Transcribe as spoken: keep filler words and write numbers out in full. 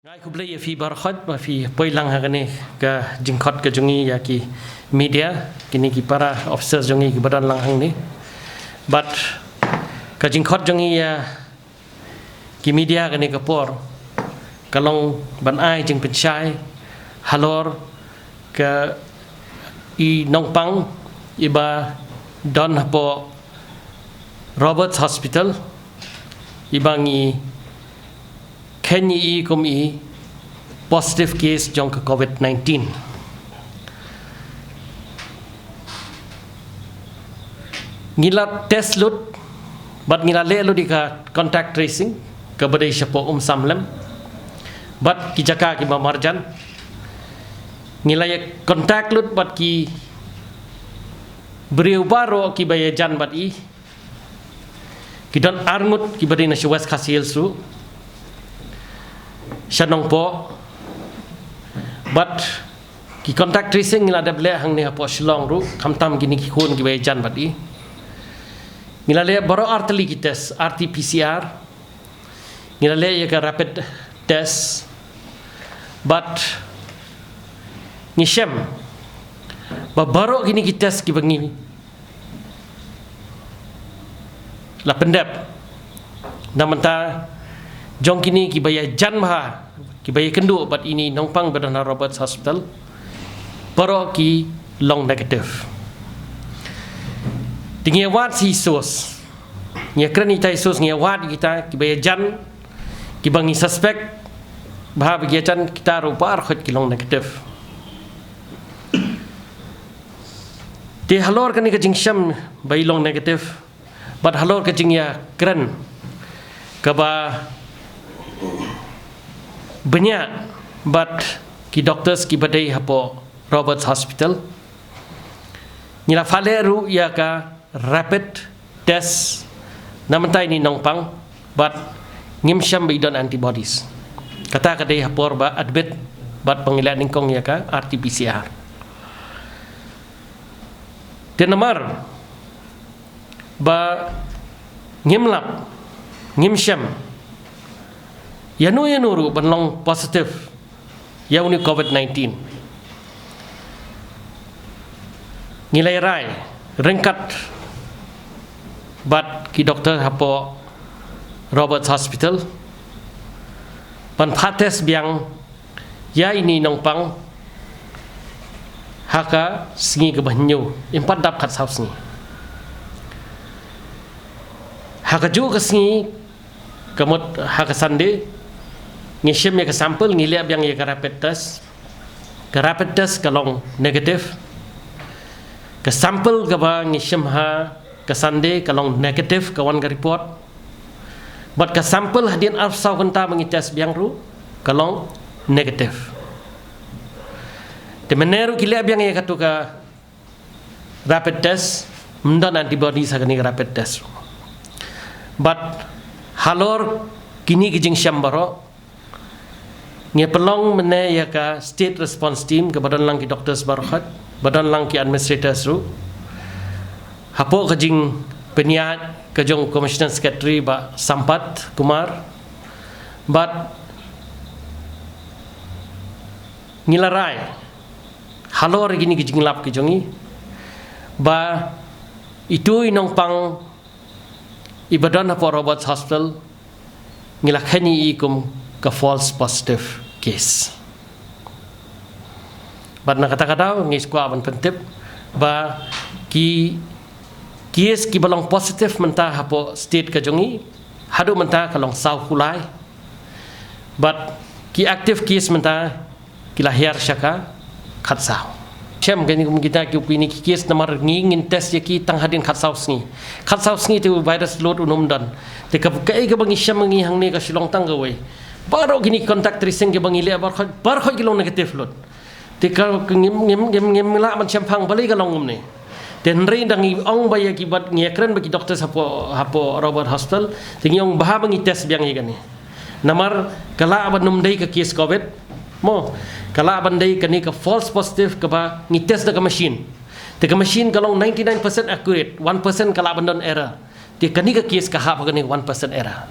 Ai khublei ïa phi baroh ba phi poi lang ha kane ka jingkhot ka jong ngi ïa ki media, kine ki para officers jong ngi kiba don lang hangne. Bad ka jingkhot jong ngi ïa ki media kane ka por ka long ban ai jingpynshai halor ka i nongpang iba don hapoh Roberts Hospital, iba ngi kheiñ ïa i kum i positive case jong ka COVID nineteen. Ngi la test lut bad ngi la leh lut ïa ka contact tracing kaba dei shapoh Umsamlem bad ki jaka kiba marjan. Ngi la ïa contact lut bad ki briew baroh kiba ïajan bad i. Ki don arngut kiba dei na sha West Khasi Hills ruh, sha Nongpoh. Bad ki contact tracing ngi la dep leh hangne hapoh Shillong ruh, khamtam kine ki khun kiba ïajan bad i. Ngi la leh baroh artylli ki test, R T P C R. Ngi la leh ïa ka rapid test. Bad ngi shem ba baroh kine ki test kiba ngi la pyndep na bynta jong kine kiba ïajan bha, kiba ïakynduh bad ine i nongpang ba don ha Roberts Hospital, baroh ki long negative. Te ngi ïa wad shi source, ngi ïa kren ïa kita i source, ngi ïa wad ïa kita kiba ïajan, kiba ngi suspect ba haba ki ïajan kita ruh baroh khoit ki long negative. Te halor kane ka jingshem ba i long negative bad halor ka jingïakren kaba bniah bad ki doctors kiba dei hapoh Roberts Hospital, ngi la pha leh ruh ïa ka rapid test na bynta ine i nongpang bad ngim shem ba i don antibodies. Kata ka dei ha por ba admit bad ba ngi leh nyngkong ïa ka R T P C R. Te namar ba ngim lap, ngim shem ïano ïano ruh ban long positive ïa une u COVID nineteen, ngi la rai ryngkat bad ki doktor hapoh Roberts Hospital ban pha test biang ïa ine i nongpang ha ka sngi kaba hynñiew, im pat dap khatsaw sngi. Ha kajuh ka sngi, ka mut ha ka Sunday, ngi shim ïa ka sample, ngi leh biang ïa ka rapid test. Ka rapid test ka long negative. Ka sample kaba ngi shim ha ka Sunday ka long negative, ka wan ka report. Bad ka sample hadien arphew saw kynta ba ngi test biang ruh ka long negative. Te mynne ruh ki leh biang ïa katu ka rapid test, ym don antibodies ha kane ka rapid test. Bad halor kine ki jingshem baroh, ngi pynlong mynne ïa ka state response team kaba don lang ki doctors baroh, ba don lang ki administrators ruh, hapoh ka jingpynïaid ka jong Commissioner Secretary Bah Sampath Kumar. Bad ngi la rai halor kine ki jinglap ki jong ngi ba itu i nongpang iba don hapoh Roberts Hospital ngi la kheiñ ïa i kum ka false positive case. Bad na kata ka daw ngi kwah ban pyntip ba ki case kiba long positive mynta hapoh state ka jong ngi haduh mynta ka long saw phew lai. Bad ki active case mynta ki la hiar sha ka khatsaw. Shem kane kum kita ki, kine ki case namar ngi ngin test ïa ki tang hadien khatsaw sngi. Khatsaw sngi te u virus load un ym don. Te ka, kaei kaba ngi shem ngi hangne ka Shillong tang kawei. Baroh kine ki contact tracing kiba ngi leh baroh, baroh ki long negative lut. Te ka, ka ngim, ngim, ngim, ngim lah ban shemphang balei ka long kumne. Te hynrei da ngi ong ba ïa ki bad ngi ïakren bad ki doctors hapoh, hapoh Roberts Hospital. Te ngi ong ba haba ngi test biang ïa kane. Namar ka lah ban ym dei ka case covid. Mo, ka lah ban dei kane ka false positive kaba ngi test da ka machine. Te ka machine ka long ninety-nine percent accurate, one percent ka lah ban don error. Te kane ka case ka hap ha kane ka one percent error.